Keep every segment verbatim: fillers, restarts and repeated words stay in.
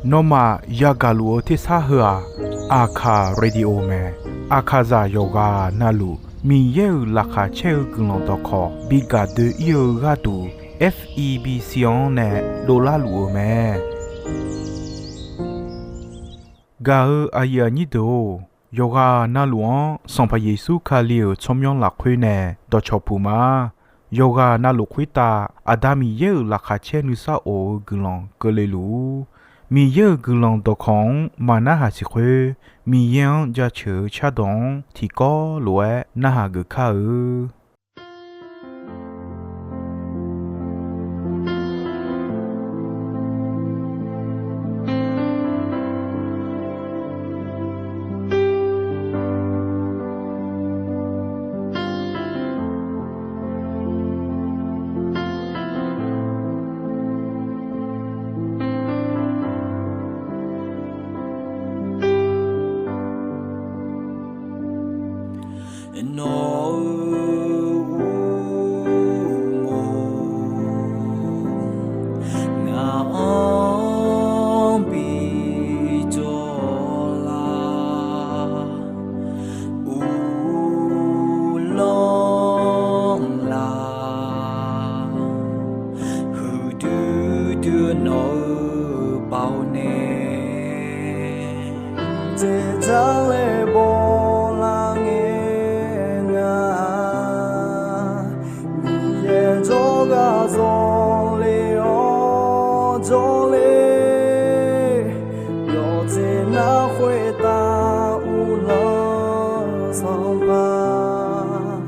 Nawmaf yagaq luf-eu tersar heu-aq, Aqkaq Radio mae. Aqkaqzaq yawqghaq navluf Miqyaer-euq laqkhaq caer-eu guiqlanq dawqkawq bi gaq doe-ir-eu gharduq, F E B C-anr nae dovlar luf-eu mae. Gaq-eu aqyuif aqnyir deuq-or, yawqghaq navluf-anr Sanqpaq Yeqsur Kali-euq tsawrmyanr lafkhoer nae dawqcawq puq ma. Yawqghaq navluf khoertav Aqda Miqyaer-euq laqkhaq caer nuisar of-eu guiqlanq keuvle luf-ur. Miqyaer-euq guiqlanq dawqkawq-anr maqnarhaq siq khoer, Miqyaer-anr jaceuq-eu cardawq-anr tiqkawv lof-aer narhaq geuf kar-eu. Nawq-euq uqmov ngaq-anr bijawr lar, uvlanr lar, huiqdui dui nawq-euq baoq nae, dzaeqdzaq laer bawlar ngae nga. Miqyaer jawrgar zawle-awr jawrle, yawqjeq nar khoertav uvlanr-eu Sanqpaq,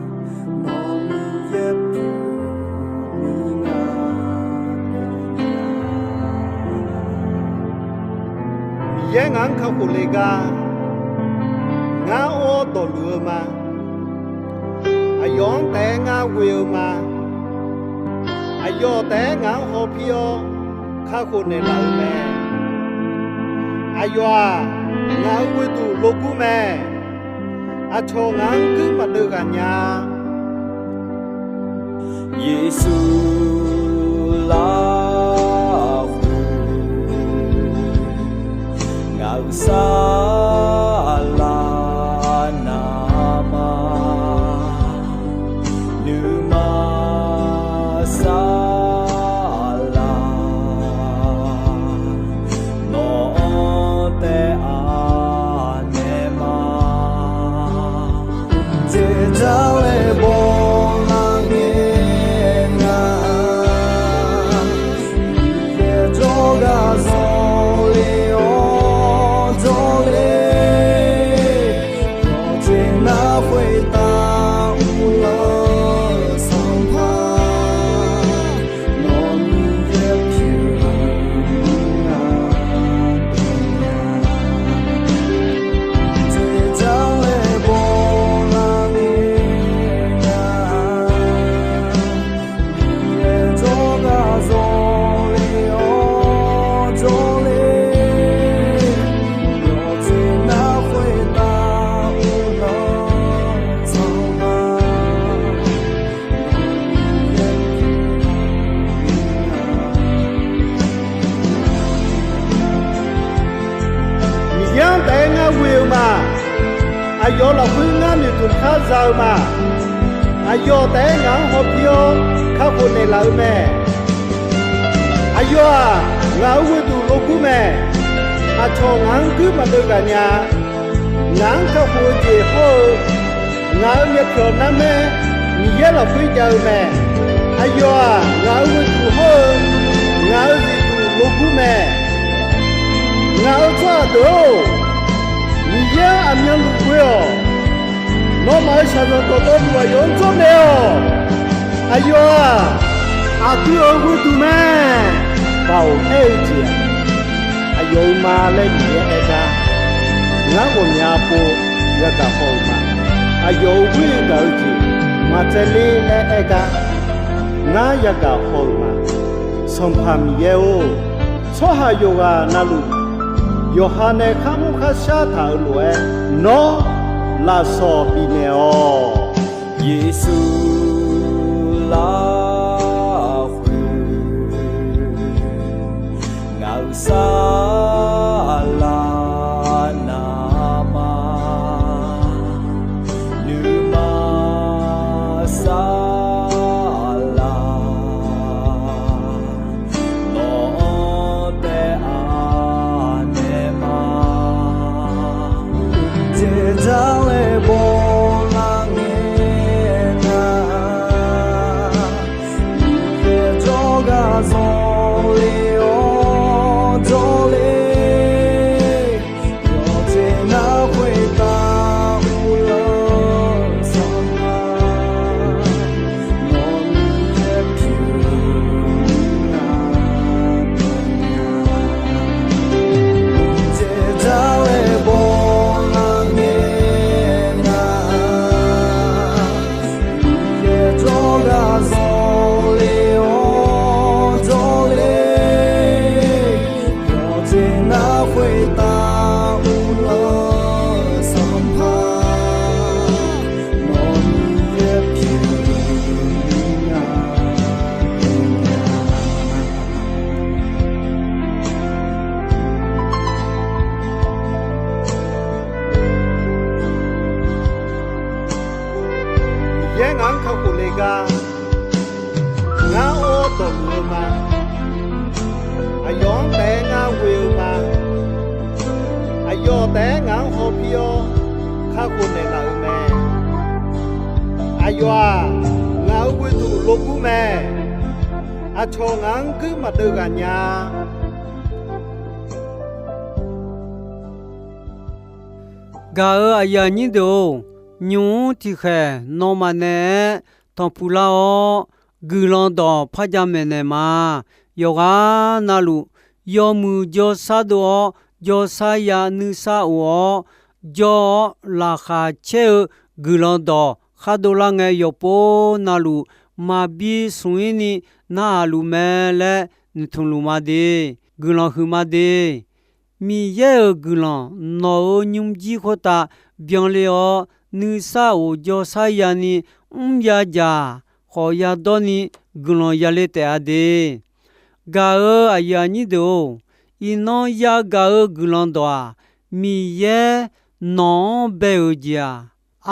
nawq Miqyaer pyeuf-eu nga. Miqyaer ngaq-anr kakhof le gar, ngar or dawqluf-eu ma. Aqyawf-anr taef-aer ngar ghoe-eu ma. Aqyawf taef-aer ngaq-anr hawpir-awr kakhof naeqlaf-eu mae. Aqyawf-aq, ngaq-euq ghoeduq logur mae. Aqcawq ngaq-anr guir maqdeuv ghaq nya-a. Yeqsur lafkhoer ngaq-euq saflar navmaqma, nuima saflar nawq-anr taef-a naeq ma. Dzaeqdzaq laer bawlar ngae nga. Miqyaer jawrgar zawle-awr jawrle, yawqjeq nar khoertav uvlanr-eu Sanqpaq, nawq Miqyaer pyeuf-eu nga. Dzaeqdzaq laer bawlar ngae nga. Miqyaer jawrgar zawle-awr jawrle, yawqjeq nar khoertav uvlanr-eu Sanqpaq, nawq Miqyaer pyeuf-eu nga. Miqyaer-anr taef-aer ngar ghoe-eu ma. Aqyawf lafkhoer ngar noeqtmq kar za-eu ma. Aqyawf taef-aer ngaq-anr hawpir-awr kakhof naeqlaf-eu mae. Aqyawf-aq, ngaq-euq ghoeduq logur mae. Aqcawq ngaq-anr guir maqdeuv ghaq nya-a. Ngaq-anr kakhof-eu jeq hawr-eu, ngaq-euq myavpyawq narmaer Miqyaer lafkhoer jav-eu mae. Aqyawf-aq, ngaq-euq ghoeduq hawr-eu, ngaq-euq zifduq logur mae. Ngaq-euq tsawrhaq deuq-or, Miqyaer-anr aqmyanluf ghoe-awq. Nawmaf-euq shaqzanq dawqtawvluf aqyawf-anr dzawrnaeq-awq. Aqyawf-aq, aqdui-euq ghoeduq mae. Baoq aer-eu jeq-aq, aqyawf-euq ma laer Miqyaer aer gar, ngar ghawqmya pov yagaq haw-euq ma. Aqyawf-euq ghoer gaq-eu jeq maqtsaevler laer aer gar, ngar yagaq haw-euq ma. Sanqpaq Miqyaer-or, tsawrhaq yawqghaq navluf, yawqha nae kharmr kharshar taq-euq lof-aer, nawr lafsawq bifnaeq-awq. Yeqsur lafkhoer Saqlaq navmaqma, nuima saqlaq, nawq-anr taef-a naeq ma. Jeq jar-aer bawlar ngae nar, Miqyaer jawrgar zanqler-awr jawrler, yawqjeq nar khoertav uvlanr sanqpaq, nawq Miqyaer pyeuf-eu nar dawqnya. Jeq jar-aer bawlar ngae nar, Miqyaer jawrgar zanqler-awr jawrler, yawqjeq nar khoertav uvlanr-eu sanqpaq, nawq Miqyaer pyeuf-eu nar dawqnya. Miqyaer ngaq-anr kakhof le gar, ngar or dawqmuiq-eu ma. Aqyawf-anr taef-aer ngar ghoe-eu ma. Aqyawf taef-aer ngaq-anr hawpir-awr kakhof naeqlaf-euq mae. Aqyawf-aq, ngaq-euq ghoeduq logur mae. Aqcawq ngaq-anr guir maqdeuv ghaq nya. Gaq-euq aqyuif aqnyir deuq-or, nymq-mr tiqkhaeq nawmaf naeq-aer tanqpuq lar-awr, guiqlanq dawq par jamaeq naeq ma. Yawqghaq navluf, yawmuiq jawrshar dov-awr, jawrshar ya nuisar of-awr, jawr-awr laqkhaq caer-eu guiqlanq dawq khar dovlar ngae, yawqpov navluf maqbi smq-ir ni narhaq luf mae laer noeqtmq luf ma de. Guiqlanq huiq ma de. Miqyaer-euq guiqlanq nawq-euq nymrjir khoertav byanle-awr, nuisar of jawrshar ya ni mr ya jaq khawf yadawr ni guiqlanq yale taef-a de. Gaq-euq aqyuif aqnyir deuq-or, iqnan yagaq-eu guiqlanq dawq-aq, Miqyaer nawq-anr bae-euq jeq-aq,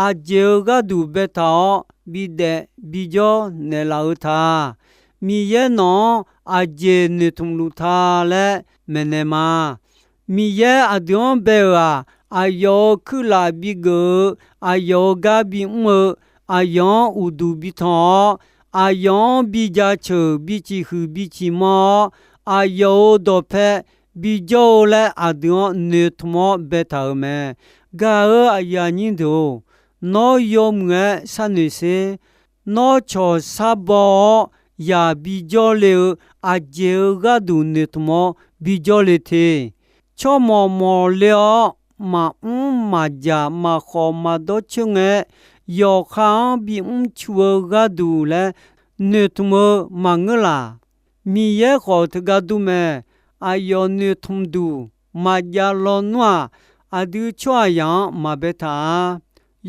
aqjeq-euq gharduq baetaq-awr bidaef bijawr naeqlaf-eu ta. Miqyaer nawq-anr aqjeq noeqtmq luf ta laer maeqnaeq ma. Miqyaer aqdui-anr bae-euq-aq, aqyawf-euq kuirlaf bigeuf-eu, aqyawf-euq gar bimr-eu, aqyawf-anr uqduq bitanq-awr, aqyawf-anr bijaceuq biciq huiq biciq manr-awr, aqyawf-euq dawqpae bijawr-eu laer aqdui-anr noeqtmq-awr baetaq-euq mae. Gaq-euq aqyuif aqnyir deuq-or, nawr yawmuiq-aer sharnoeq sher. Nawr cawq sharbaw-awr yaq bijawr le-eu aqjeq-euq gharduq noeqtmq-awr bijawr le te. Tsawrmawq mawqle-awr maqmr maqjaq maqkhawf maqdawr coer ngae, yawqha-anr bimr cu-eu gharduq laer noeqtmq-eu maqngeur laq. Miqyaer khawf teugar dur mae. Aqyawf noeqtmq duq maqjav lawnmr-aq, aqdui tsawrhaqzaq-anr maqbaetaq-a.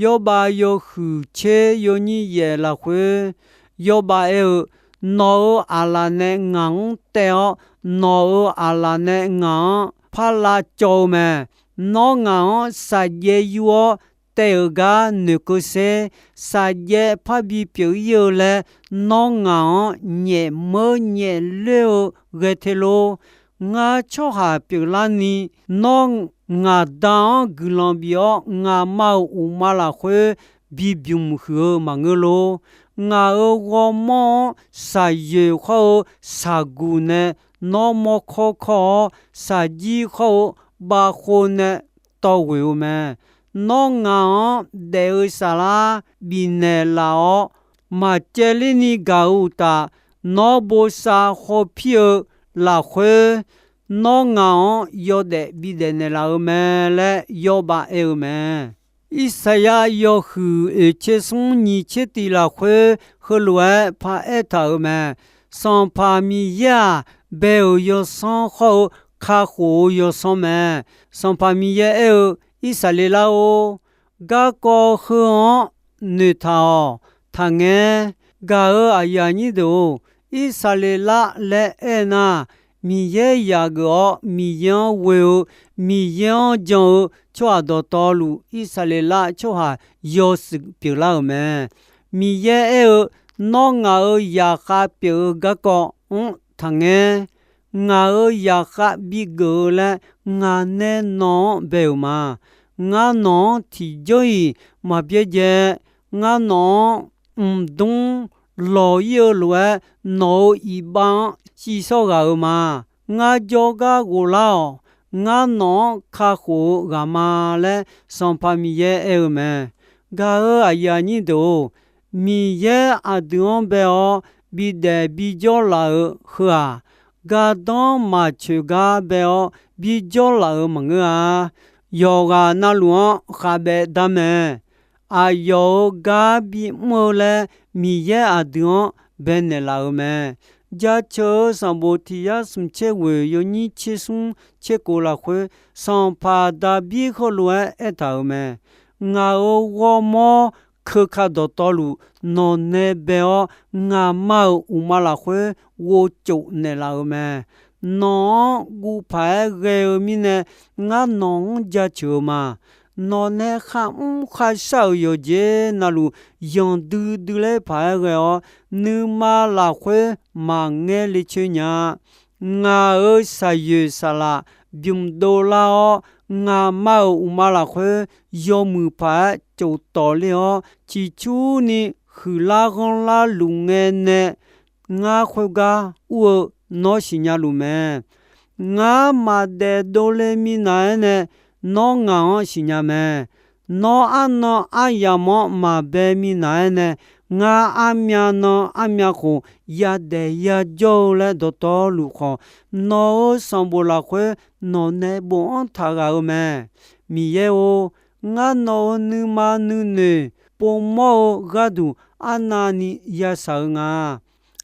Yawbav yawhuiq tser yawnyir yaef lafkhoer, Yawbav aer-eu, Nawq-euq aqlaf nae ngaq-anr taev-awr, nawq-euq aqlaf nae ngaq-anr par lavcawv-eu mae. Nawr ngaq-anr shaqjaev yur-awr taev-euq gar noeqkeuv sher. Shaqjaev parbi pyeuf-ir-eu laer nawr ngaq-anr nyaef meur nyaef loer-eu ghae te lor. Ngar tsawrhaq pyeuflarni, nawr ngaq Da-anr guiqlanq bif-awr, ngaqma-euq uqma lafkhoer bi bymq huiq-eu maqngeur lor. Ngaq-euq ghawrmawr-anr shaqyoeq khawr-eu shaqguq nae nawr mawrkawr kawr-awr, shaqjir khawr-eu bavkhov nae tawv ghoeq-eu mae. Nawr ngaq-anr daef-eu saflar bifnaeq laf-awr, maqcaevler ni gaq-eu uqtaf, nawr bosav hawpir-eu lafkhoer, nawr ngaq-anr yawdaef bidaef naeqlaf-eu mae laer Yawbav aer-eu mae. Irsaqyar yawhuiq oeq tser smr nyiq tser tiq lafkhoer heulof-aer paraer taq-euq mae. Sanqpaq Miqyaer-aq, bae-euq yawsanr khawr-eu kakhof-eu yawsanr mae. Sanqpaq Miqyaer aer-eu, Irsaqleqlav-or, garkawv heu-anr noeqtaq-awq. Taqngaer. Gaq-euq aqyuif aqnyir deuq-or, Irsaqleqlav laer aer nar, Miqyaer yaqgeuf-awr Miqyaer-anr ghoe-eu, Miqyaer-anr jan-eu tsawrhaq dawqtawvluf, Irsaqleqlav tsawrhaq yawshuif pyeuflar-euq mae. Miqyaer aer-eu, Nawr ngaq-euq zaqkhav pyeuf-eu garkawv-anr taqngaer. Ngaq-euq zaqkhav bigeuf-eu laer ngaq nae nawq-anr bae-euq ma. Ngar nawq-anr tiqjawr-iq maqbyaerdzae. Ngar nawq-anr mqdmr lawq-ir-eu lof-aer, nawq-euq iqbax-anr shivshawr ghaq-euq ma. Ngar jawrgar ghoflar-awq. Ngar nawq-anr kakhof-eu ghaq ma laer Sanqpaq Miqyaer aer-eu mae. Gaq-euq aqyuif aqnyir deuq-or, Miqyaer aqdui-anr bae-awr bidaef bijawr laf-euq heu-aq, gardanr maqcoeq gar bae-awr bijawr laf-euq maqngeur-a. Yawqghaq navluf-anr khavbaev dar mae. Aqyawf-euq gar bimr-eu laer Miqyaer aqdui-anr baenaeq laf-euq mae. Jaceuq-eu sanqbof tiq yar smq tser ghoeq yawnyir tser smr tser kof lafkhoer, sanqpaq Daqbir heulof-aer aertaq-euq mae. Ngaq-euq ghawrmawr keuka dawqtawvluf, nawq nae bae-awr, ngaqma-euq uqma lafkhoer ghovcof naeqlaf-euq mae. Nawq-anr guv paq-aer ghae-eu mirnae, ngar nawq-anr jaceuq-eu ma. Nawq nae kharmr kharshar-euq yawqjeq navluf, yanqdui dui ler paq-aer ghae-awr, nuima lafkhoer maqngaer le coer nya. Ngaq-euq saqyoeq saqlaq bymq dovlar-awr, ngaqma-euq uqma lafkhoer yawmuiq paq-aer cof tawf ler-awr, ciqcurni huiqlar ghanrlar luf ngae nae, ngar khoergar ur-eu nawr siqnya luf mae. Ngar maqdaef dovle minav-aer nae nawr ngaq-anr siqnya mae. Nawr arnan aryamq-anr maqbae minav-aer nae, ngar armyav nan armyav khof yadaef yajawr-eu laer dawqtawvluf khawf, nawq-euq sanqbof lafkhoer nawq nae bofanr taq ghaq-eu mae. Miqyaer-or, ngar nawq-euq nuima nuinoeq povmawr-eu gharduq arnavni yashaq-eu nga.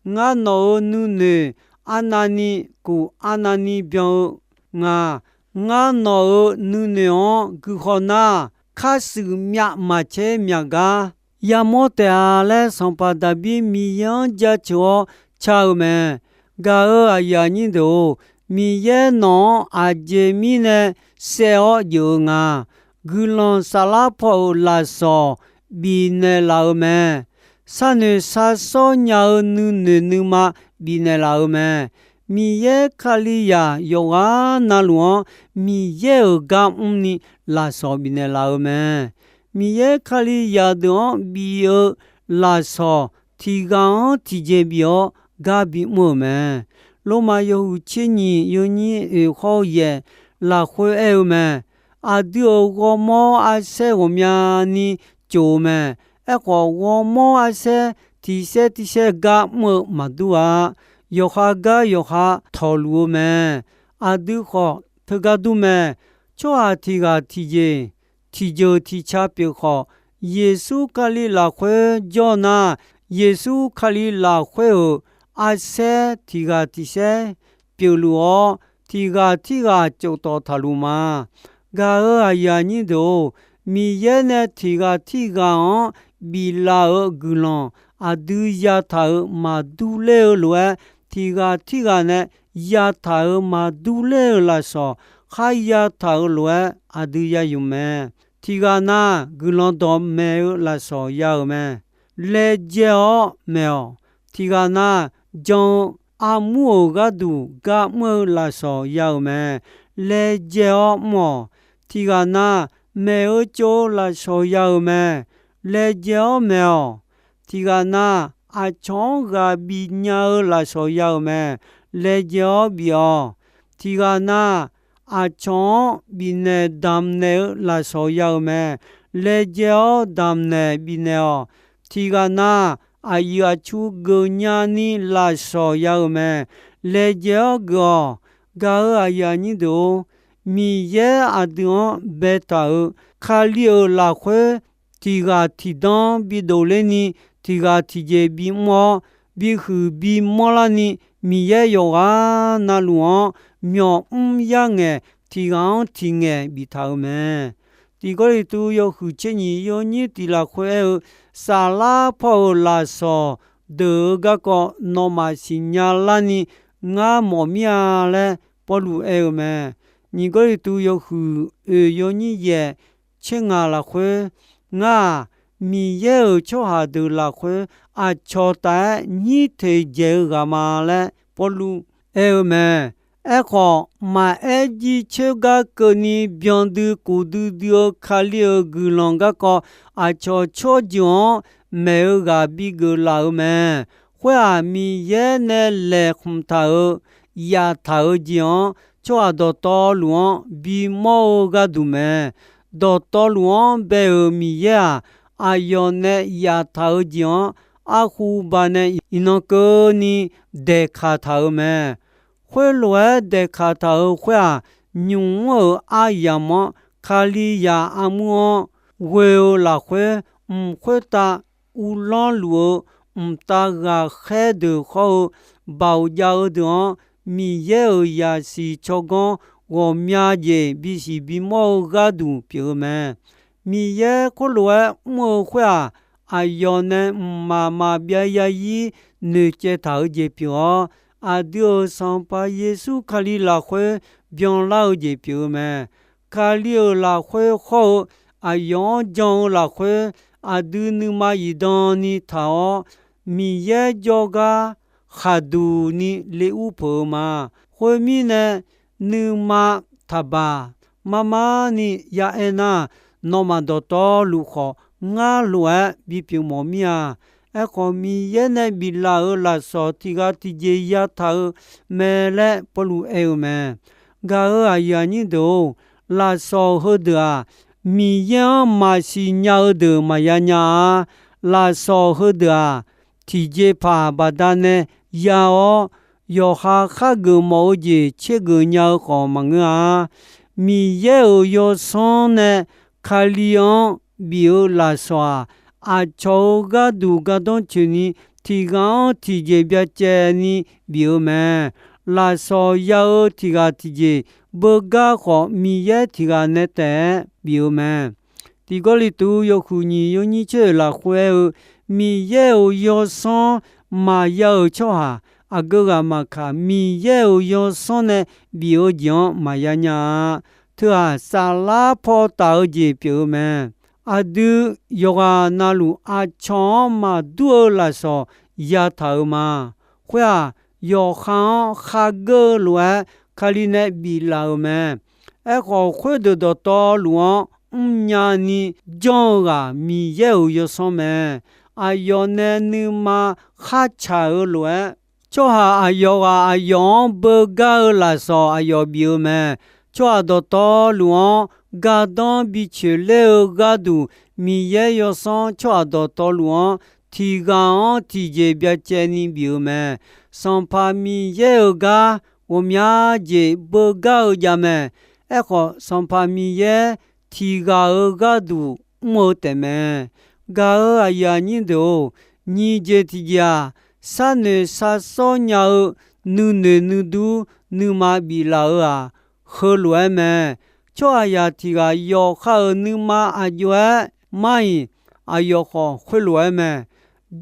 Ngar nawq-euq nuinoeq arnavni kuf arnavni byan-eu nga. Ngar nawq-euq nuinoeq-anr guihaw nar, kharshuif myav maqcaer myaq gar yamawr taef-a laer, sanqpaq Daqbir Miqyaer-anr jaceuq-awr car-eu mae. Gaq-euq aqyuif aqnyir deuq-or, Miqyaer nawq-anr aqjeq mirnae saev-awr jeuf-eu nga. Guiqlanq saflar paw-euq lafsawq bifnaeq laf-eu mae. Sharnoeq sharsawr nya-eu nuinoeq nuima bifnaeq laf-eu mae. Miqyaer Kalizaq yawqghaq navluf-anr Miqyaer-euq gar mrni lafsawq bifnaeq laf-eu mae. Miqyaer Kalizaq deuq-anr bif-eu lafsawq tiq ghaq-anr tiqjeq bif-awr gar bimr-euq mae. Lormav yawhuiq tser nyiq yawnyir oeq hawr-eu yaeq lafkhoer aer-eu mae. Aqdui-euq ghawrmawr arsaer ghawqmyani cof-eu mae. Aerkhawf, ghawrmawr arsaer tiq saer tiv saer gar mr-eu maqdur-a. Yawqha gar yawqha tawqluf-eu mae. Aqdui khawf teugar dur mae. Tsawrhaq tiq ghaq tiqjeq, tiqjeuq tiqca pyeuf khawf, Yeqsur Kali lafkhoer jawr nar, Yeqsur Kali lafkhoer-euq arsaer tiq ghaq tiq saer pyeufluf-awr, tiq ghaq tirghaq tsofdawq taqluf ma. Gaq-euq aqyuif aqnyir deuq-or, Miqyaer nae tiq ghaq tirghaq-anr biflaf-euq guiqlanq aqdui yataq-euq maqdur ler-eu lof-aer, tiq ghaq tirghaq nae yataq-euq maqdur ler-eu lafsawq kharya taq-euq lof-aer aqdui ya yuf mae. Tiq ghaq na guiqlanq dawqmaeq-eu lafsawq ya-euq mae. Laejae-awr maeq-awq. Tiq ghaq na jan-eu armur-euq gharduq gar mr-eu lafsawq ya-euq mae. Laejae-awr mr-awq. Tiq ghaq na maeq-eu tsov-eu lafsawq ya-euq mae. Laejae-awr maeq-awq. Tiq ghaq na aqcawq-anr ghaq bif nya-eu lafsawq ya-euq mae. Laejae-awr bif-awq. Tiq ghaq na aqcawq-anr bifnaeq damq naeq-eu lafsawq ya-euq mae. Laejae-awr damq naeq bifnaeq-awq. Tiq ghaq na aqyuif aqtsu geufnya ni lafsawq ya-euq mae. Laejae-awr geuf-awq. Gaq-euq aqyuif aqnyir deuq-or, Miqyaer aqdui-anr baetaq-euq Kali-euq lafkhoer tiq ghaq tiq danr bidov lerni, tiq ghaq tiqjeq bimr-awr, bihuiq bimanr larni, Miqyaer yawqghaq navluf-anr myawq mr yar ngaeq, tiq ghaq-anr tiq ngaeq biftaq-euq mae. Tiq Gawrliqtu yawhuiq tser nyiq yawnyir tiq lafkhoer aer-eu, saflar paw-euq lafsawq deuq-eu garkawv nawmaf siqnya larni, ngar mawf mir-a laer Pawrluv aer-eu mae. Nyiq Gawrliqtu yawhuiq oeq yawnyir yaef tser ngaq lafkhoer, ngar-aq, Miqyaer-euq tsawrhaq deuq lafkhoer aqcawq taf-aer nyir teq dzaeq-eu ghaq ma laer Pawrluv aer-eu mae. Aerkhawf, maqaer jir coer gar keuvni byandui kuf duidui-eu Kali-euq guiqlanq garkawv aqcawq tsawrjeuq-anr maeq-eu ghaq bigeuf laf-euq mae. Khoer-aq, Miqyaer nae laeq khmq taq-euq yaftaq-eu jeq-anr tsawrhaq dawqtawvluf-anr bimawr-eu gharduq mae. Dawqtawvluf-anr bae-euq Miqyaer-aq, aqyawf nae yaftaq-eu jeq-anr arhu ba nae iqnan keuvni daeqkaq taq-euq mae. Khoerlof-aer daeqkaq taq-euq khoer-aq, nymq mr-euq aryamq-anr Kalizaq armur-anr ghoe-eu lafkhoer, mq khoertav uvlanr luf-eu mqtav ghaqkhaer deuq hawr-eu, baoq jav-eu deuq-anr Miqyaer-euq zaqsiq tsawrganr ghawqmya jeq bisiq bimawr-eu gharduq pyeuf-eu mae. Miqyaer khoerlof-aer mr-eu khoer-aq, aqyawf nae mqmaq maqbyav zarzir noeqcaev taq-eu jeq pyeuf-awr, aqdui-euq Sanqpaq Yeqsur Kali lafkhoer byanlar-eu jeq pyeuf-eu mae. Kali-euq lafkhoer hawr-eu aqyawf-anr jan-eu lafkhoer, aqdui nuima zifdan ni taq-awr, Miqyaer jawrgar khaqduq ni le ur peuq-eu ma. Khoermirnae, nuima taqbaq marmar ni ya aer nar, nawmaf dawqtawvluf khawf ngar lof-aer bipyeuf mawf mir-a. Aerkhawf, Miqyaer nae biflaf-euq lafsawq tiq ghaq tiqjeq yataq-eu mae laer Pawrluv aer-eu mae. Gaq-euq aqyuif aqnyir deuq-or, lafsawq heudeuq-aq, Miqyaer-anr maqsiq nya-eu deuq maqya nya-a. Lafsawq heudeuq-aq, tiqjeqpaq baqdanae ya-awr, yawqha khar geufmawf-eu jeq tsergeuf nya-eu khawf maqngeur-a. Miqyaer-euq yawsanr nae Kali-anr bif-eu lafsawq-aq, aqcawq-euq gharduq gardanr coeqni, tiq ghaq-anr tiqjeq byacaevni bif-eu mae. Lafsawq ya-eu tiq ghaq tiqjeq beugar khawf, Miqyaer tiq ghaq nae taef-aer bif-eu mae. Tiq Gawrliqtu yawhuiq nyiq yawnyir tser-euq lafkhoer aer-eu, Miqyaer-euq yawsanr maqya-euq tsawrhaq aqgeu ghaq maqkaq, Miqyaer-euq yawsanr nae bif-eu jeq-anr maqya nya-a. Teu-aq, saflar paw taf-eu jeq pyeuf-eu mae. Aqdui yawqghaq navluf aqcawq-anr maqdur-eu lafsawq yataq-euq ma. Khoer-aq, yawqha-anr khargeur-eu lof-aer Kali nae biflaf-euq mae. Aerkhawf, khoerdeuq dawqtawvluf-anr mrnya ni janr-eu ghaq Miqyaer-euq yawsanr mae. Aqyawf nae nuima khartsaq-eu lof-aer, tsawrhaq aqyawf ghaq aqyawf-anr beugar-eu lafsawq aqyawf bif-eu mae. Tsawrhaq dawqtawvluf-anr gardanr bicoeq ler-eu gharduq, Miqyaer yawsanr tsawrhaq dawqtawvluf-anr tiq ghaq-anr tiqjeq byacaevni bif-eu mae. Sanqpaq Miqyaer-euq gar ghawqmya jeq beugar-eu jav mae. Aerkhawf, Sanqpaq Miqyaer tiq ghaq-euq gharduq mr-eu taefmae. Gaq-euq aqyuif aqnyir deuq-or, nyiq jeq tiqjeq-aq, sharnoeq sharsawr nya-eu nuinoeq nuidur nuima biflaf-eu-aq, heulof-aer mae. Tsawrhaqzaq tiq ghaq yawqha-euq nuima aq jov-aer mar-iq, aqyawf khawf khoerlof-aer mae.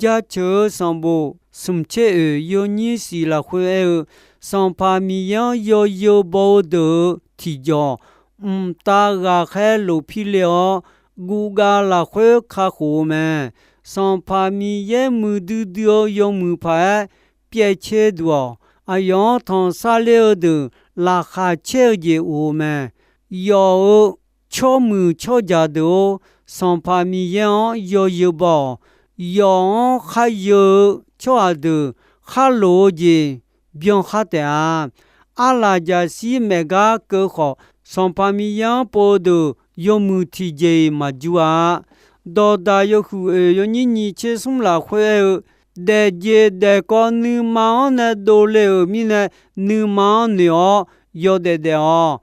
Jaceuq-eu sanqbof smq tser oeq yawnyir siq lafkhoer aer-eu, Sanqpaq Miqyaer-anr yawzeu baw-eu deuq-euq tiqjawq, mqtav ghaqkhaer lof pir le-awr, guvgav lafkhoer kakhof-eu mae. Sanqpaq Miqyaer muiqdui dui-eu yawmuiq paq-aer pyaevcae duq-awq. Aqyawf-anr tanqsar ler-eu deuq laqkhaq caer-eu jeq of-eu mae. Yawf-euq tsawrmuiq tsawrjaq deuq-or, Sanqpaq Miqyaer-anr yawzeu baw-awq. Yawf-anr kharyeu-eu tsawrhaq deuq kharloq-eu jeq byan khar taef-a. Arlaq jaqshir maeq gar keuv khawf, Sanqpaq Miqyaer-anr pov-eu deuq yawmuiq tiqjeq-iq maqjur-a. Dawqdaq yawhuiq oeq yawnyir nyiq tser smr lafkhoer aer-eu, daefjeq daefkawv nuima-anr nae dovle-euq mirnae, nuima-anr noeq-awr yawdaef daef-awq.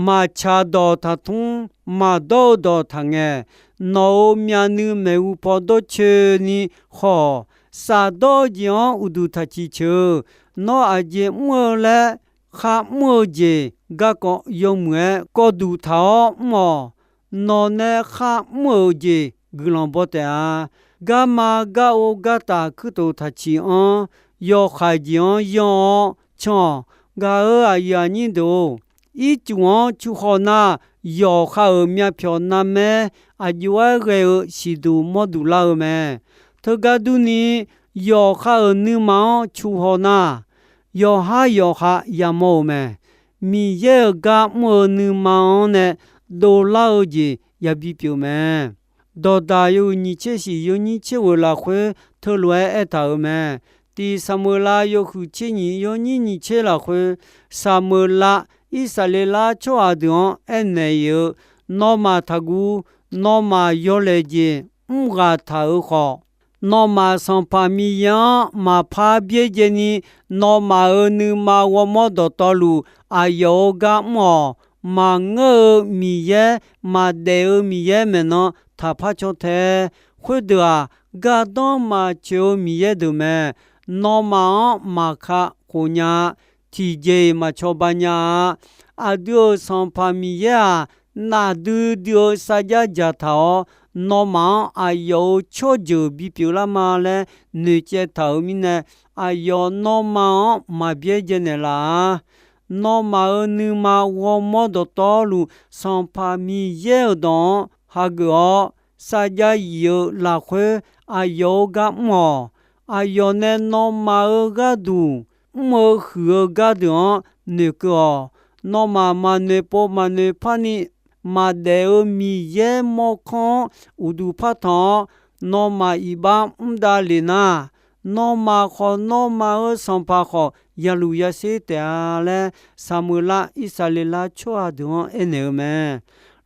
Maqtsaq dawq taqtmr, maqdawr-eu dawq taqngaeq. Nawq-euq myavnuiv maeqhu paw dawrcoeni khawf, shafdawr-eu jeq-anr uqduq taqciq ceuq-eu. Nawr aqjeq mr-eu laer kharmr-eu jeq garkawv yawmuiq-aer kawvduq taq-awr mr-awq. Nawq nae kharmr-euq jeq guiqlanq baw taef-a. Garma gar ov gartaf kuirtof taqciq anr. Yawkhaeq jeq-anr yanr-awr can-awq. Gaq-euq aqyuif aqnyir deuq-or, ircuf-anr cu haw nar, yawqha-euq myavpyawq navmaer aqjox-aer ghae-eu siqduq mawrduq lar-eu mae. Teugar durni, yawqha-euq nuima-anr cu haw nar, yawqhar yawqha yamawr-euq mae. Miqyaer-euq gar mr-eu nuima-anr nae dovlar-eu jeq yabi pyeuf mae. Dawqdaq yawhuiq nyiq tser shiq yawnyir tser ghoeq lafkhoer teulof-aer aertaq-euq mae. Tiq Saqmeuqlav yawhuiq tser nyiq yawnyir nyiq tser lafkhoer, Saqmeuqlav Irsaqleqlav tsawrhaq deuq-anr aernaeq-eu, Nawmaf taqguv. Nawmaf yawlaeq jeq mr ghaq taq-euq khawf, nawmaf Sanqpaq Miqyaer-anr maqpar byaerdzaeni, nawmaf-euq nuima ghawrmawr dawqtawvluf aqyawf-euq gar mr-awq. Maqngeur-eu Miqyaer, maqdaef-eu Miqyaer maeqnan taqpar caw tae. Khoerdeuq-aq, gardanr maqtsoeq-eu Miqyaer deuq mae. Nawmaf-anr maqka khof nya-a. Tiqjeq-iq maqcawba nya-a. Aqdui-euq Sanqpaq Miqyaer-aq, nafdui dui-eu sarjax dzaqtaq-awr, nawmaf-anr aqyawf-euq tsawrjeuq bipyeuf lar ma laer noeqcaev taq-euq mirnae, aqyawf nawmaf-anr maqbyaerdzae naeqlaf-a. Nawmaf-euq nuima ghawrmawr dawqtawvluf Sanqpaq Miqyaer-euq dawq-anr hageuf-awr, sarjax yif-eu lafkhoer aqyawf-euq gar mr-awq. Aqyawf nae nawmaf-euq gharduq mr-eu huiq-eu gardeuq-anr noeqkeuv-awq. Nawmaf maqnoeq pov maqnoeq parni, maqdaef-eu Miqyaer mawrkawr-anr uqduq partanq-awr, nawmaf iqbax mr davlef nar, nawmaf khawf nawmaf-euq sanqpaq khawf yaluf yasher taef-a laer, Saqmeuqlav Irsaqleqlav tsawrhaq deuq-anr aernaeq-eu mae.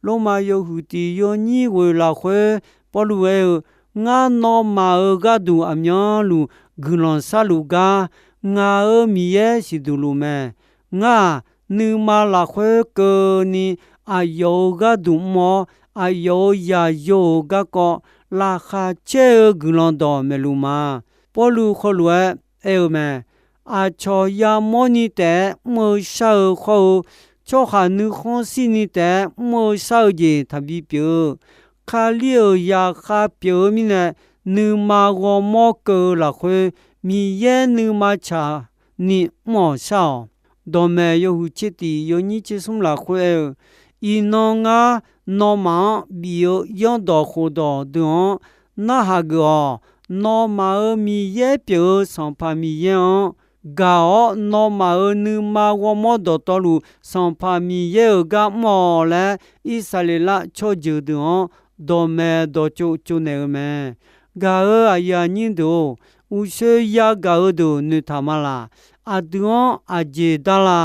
Lormav yawhuiq tiq yawnyir ghoeq lafkhoer Pawrluv aer-eu, Ngar nawmaf-euq gharduq aqmyanluf guiqlanq sharluf gar, ngaq-euq Miqyaer siqduq luf mae. Ngar-aq, nuima lafkhoer keuvni aqyawf-euq gharduq mr-awr, aqyawf-euq yaqyo-euq garkawv laqkhaq caer-eu guiqlanq dawqmaeq luf ma. Pawrluv heulof-aer aer-eu mae. Aqcawq yamawrni taef-aer mr-eu shar-eu hawr-eu, tsawrhaq nuikhanr shirni taef-aer mr-eu shar-eu jeq taqbi pyeuf-eu, Kali-euq zaqkhav pyeuf-eu mirnae, nuima ghawrmawr keuv-eu lafkhoer Miqyaer nuima tsaq ni mr-awq shar-awq. Dawqmaeq yawhuiq tser tiq yawnyir tser smr lafkhoer aer-eu, Iqnan ngar nawmaf-anr bif-eu yanrdawq khofdawq deuq-anr narhaq geuf-awq. Nawmaf-euq Miqyaer pyeuf-eu Sanqpaq Miqyaer-anr gaq-awr, nawmaf-euq nuima ghawrmawr dawqtawvluf Sanqpaq Miqyaer-euq gar mr-awq laer, Irsaqleqlav tsawrjeuq deuq-anr dawqmaeq dawqtsov tsovnaeq-eu mae. Gaq-euq aqyuif aqnyir deuq-or, uqshoe yagaq-eu deuq noeqtaq ma laq. Aqdui-anr aqjeq dar la?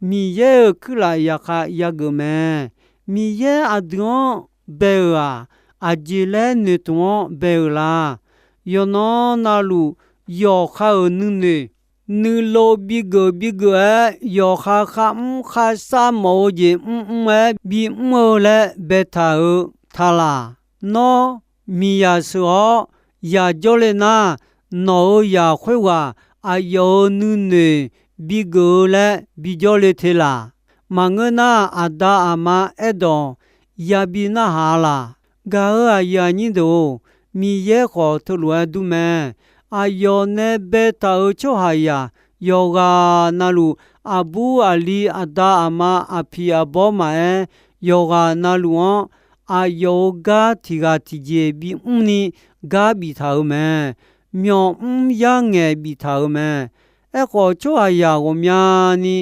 Miqyaer-euq kuirlaf zaqkhav yageuf mae. Miqyaer aqdui-anr bae-euq-aq, aqjeq laer noeqtmq-anr bae-euq la? Yawqnan navluf, yawqha-euq nuinoeq nuilov bigeuf bigeuf-aer, yawqha kharmr kharshar mawf-eu jeq mrmr-aer bimr-eu laer baetaq-euq ta laq? Nawr miqyaq sheuq-awr yaq jawrle nar, nawq-euq yaq khoerghaq aqyawf-euq nuinoeq bigeuf-eu laer bijawr le te laq? Maqngeur nar, aqda aqma aerdawq yabi narhaq-a laq? Gaq-euq aqyuif aqnyir deuq-or, Miqyaer khawf teulof-aer dur mae. Aqyawf nae baetaq-euq tsawrhaqzaq yawqghaq navluf, aqbur aqli aqda aqma aqpiq aqbawr maqaer, yawqghaq navluf-anr aqyawf-euq gar tiq ghaq tiqjeq bimr ni gar biftaq-euq mae. Myawqmr yarngaeq biftaq-euq mae. Aerkhawf, tsawrhaqzaq ghawqmyani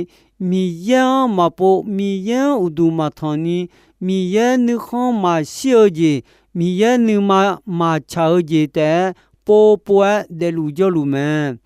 Miqyaer-anr maqpov, Miqyaer-anr uqduq maqtanq ni, Miqyaer nuikhanr maqshir-eu jeq, Miqyaer nuima maqtsaq-eu jeq taef-aer, povpov-aer daefluf jawrluf mae.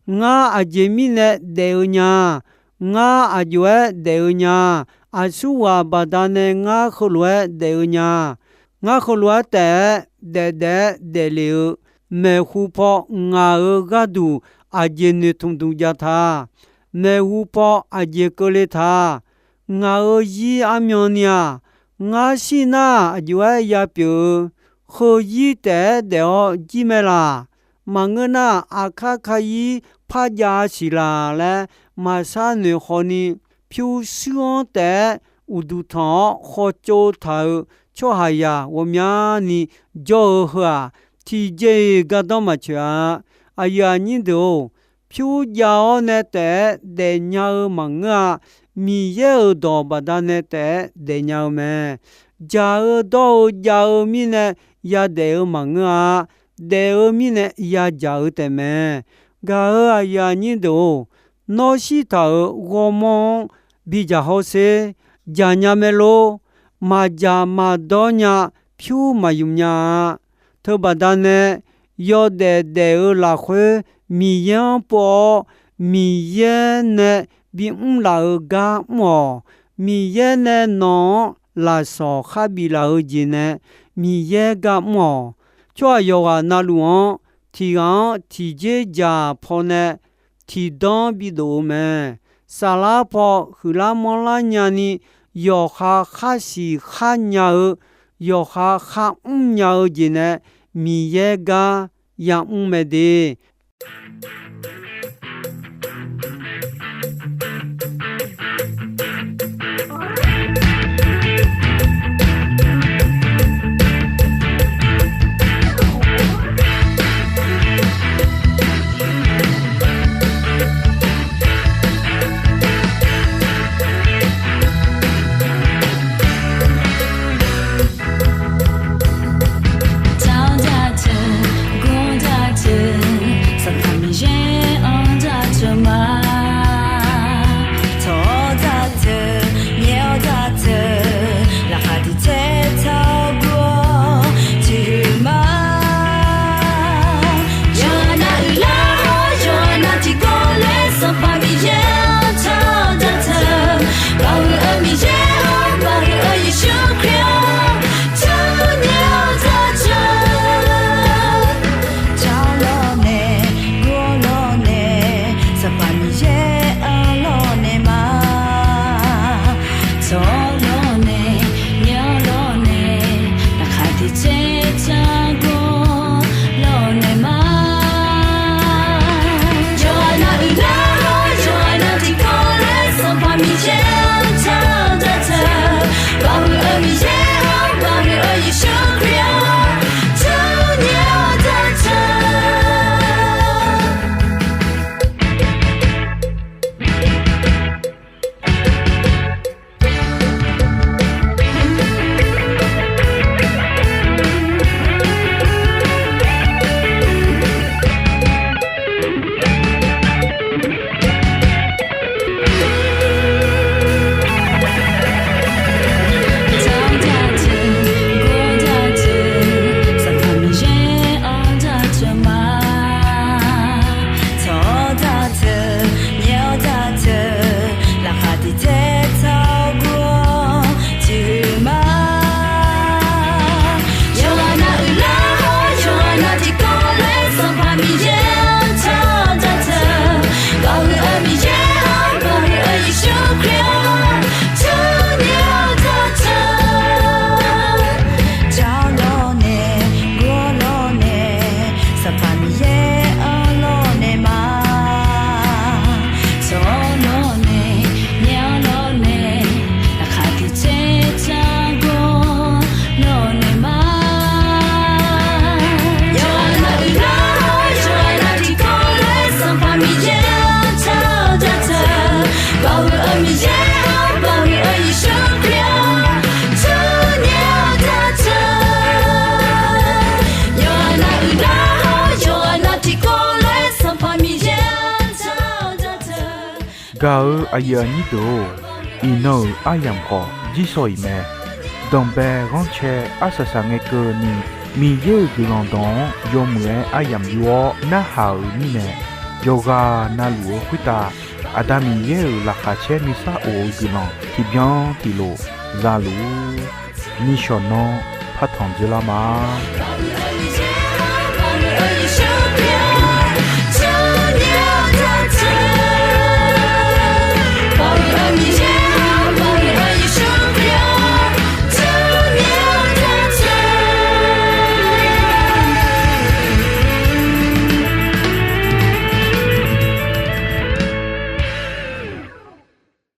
Ngar aqjeq mirnae daef-eu nya? Ngar aq jov-aer daef-eu nya? Aqsurghaq baqdanae ngar heulof-aer daef-eu nya? Ngar heulof-aer taef-aer daefdaef-aer daefle-eu maeqhu paw ngaq-euq gharduq aqjeq noeqtmq duq jav ta? Maeqhu paw aqjeq keuvle ta? Ngaq-euq zir armyan ni-aq, ngar shir nar aq jov-aer yapyeuf-eu, heuzir taef-aer daef-awr jir mae laq? Maqngeur nar, aqkar kayir par jav siq laq laer maqshar noeq haw ni, pyurshuir-anr taef-aer uqduq tanq-awr khawtsov taq-euq tsawrhaqzaq ghawqmyani jawr-eu heu-aq, tiqjeq-iq gardanr maqtsoeq-a. Aqyuif aqnyir deuq-or, pyur jav-awr nae taef-aer daefnya-eu maqngeur-a. Miqyaer-euq dawq baqdanae taef-aer daefnya-eu mae. Dzaq-eu dawr-eu jav-eu mirnae yadaef-eu maqngeur-a. Daef-eu mirnae yadzaq-eu taefmae. Gaq-euq aqyuif aqnyir deuq-or, nawr shirtaq-euq ghawrmawr-anr bidzaq hawsher. Dzaqnya mae lor. Maqdzaq maqdawr nya, pyur maqymq nya-a. Teubaqda nae yawdaef daef-eu lafkhoer Miqyaer-anr pov-awr, Miqyaer nae bimr laf-eu gar mr-awq. Miqyaer nae nawq-anr lafsawq kharbif laf-eu jeq nae Miqyaer gar mr-awq. Tsawrhaq yawqghaq na luf-anr tiq ghaq-anr tiqjeq dzaq pawnae tiqdanr bidof-eu mae. Saflar paw huiqlar manrlar nyani yawqha khar siq khar nya-eu, yawqha kharmr nya-eu jeq nae Miqyaer gar yamr mae de. Tawr daq teu, gor daq teu, Sanqpaq Miqyaer-anr daq teu ma. Tawr daq teu, nyaer-awr daq teu, laqkhaq tiq tser tawr gur-awr tiq huiq ma. Yawqha nav uiqlar-awr, yawqha nav tiqkawv laer Sanqpaq Miqyaer-anr tawr daq teu. Baoq-eu Miqyaer-or, baoq-eu Yeqsur Kali-or, tawr nyaer-awr daq teu. Tawr lawrnae, gor lawrnae, Sanqpaq Miqyaer-anr lawrnae ma. Tawr lawrnae, nyaer lawrnae, laqkhaq tiq tser tawr gur lawrnae ma. Yawqha nav uiqlar-awr, yawqha nav tiqkawv laer Sanqpaq Miqyaer-anr tawr daq teu. Baoq-eu Miqyaer-or, baoq-eu Yeqsur Kali-or, tawr nyaer-awr daq teu. Tawr daq teu, gor daq teu, Sanqpaq Miqyaer-anr daq teu ma. Tawr daq teu, nyaer-awr daq teu, laqkhaq tiq tser tawr gur-awr tiq huiq ma. Yawqha nav uiqlar-awr, yawqha nav tiqkawv laer Sanqpaq Miqyaer-anr tawr daq teu. Baoq-eu Miqyaer-or, baoq-eu Yeqsur Kali-or, tawr nyaer-awr daq teu. Tawr lawrnae, gor lawrnae, Sanqpaq Miqyaer-anr lawrnae ma. Tawr lawrnae, nyaer lawrnae, laqkhaq tiq tser tawr gur lawrnae ma. Yawqha nav uiqlar-awr, yawqha nav tiqkawv laer Sanqpaq Miqyaer-anr tawr daq teu. Baoq-eu Miqyaer-or, baoq-eu Yeqsur Kali-or, tawr nyaer-awr daq teu. Yawqha nav uiqlar-awr, yawqha nav tiqkawv laer Sanqpaq Miqyaer-anr tawr daq teu. Gaq-eu aqyuif aqnyir deuq-or, iqnan-euq aryamq khawf jirsawq iq mae. Danqbae ghanrcae arsaq saq ngae keuvni, Miqyaer-euq guiqlanq dawq-anr yawmuiq-aer aryamq yur-awr narhaq-euq mirnae, yawqghaq na luf-eu khoertav Aqda Miqyaer-euq laqkhaq caer nuisar of-eu guiqlanq tiqbyan tiqlof za luf-ur. Nishawq nanr partanq dzeurlar ma.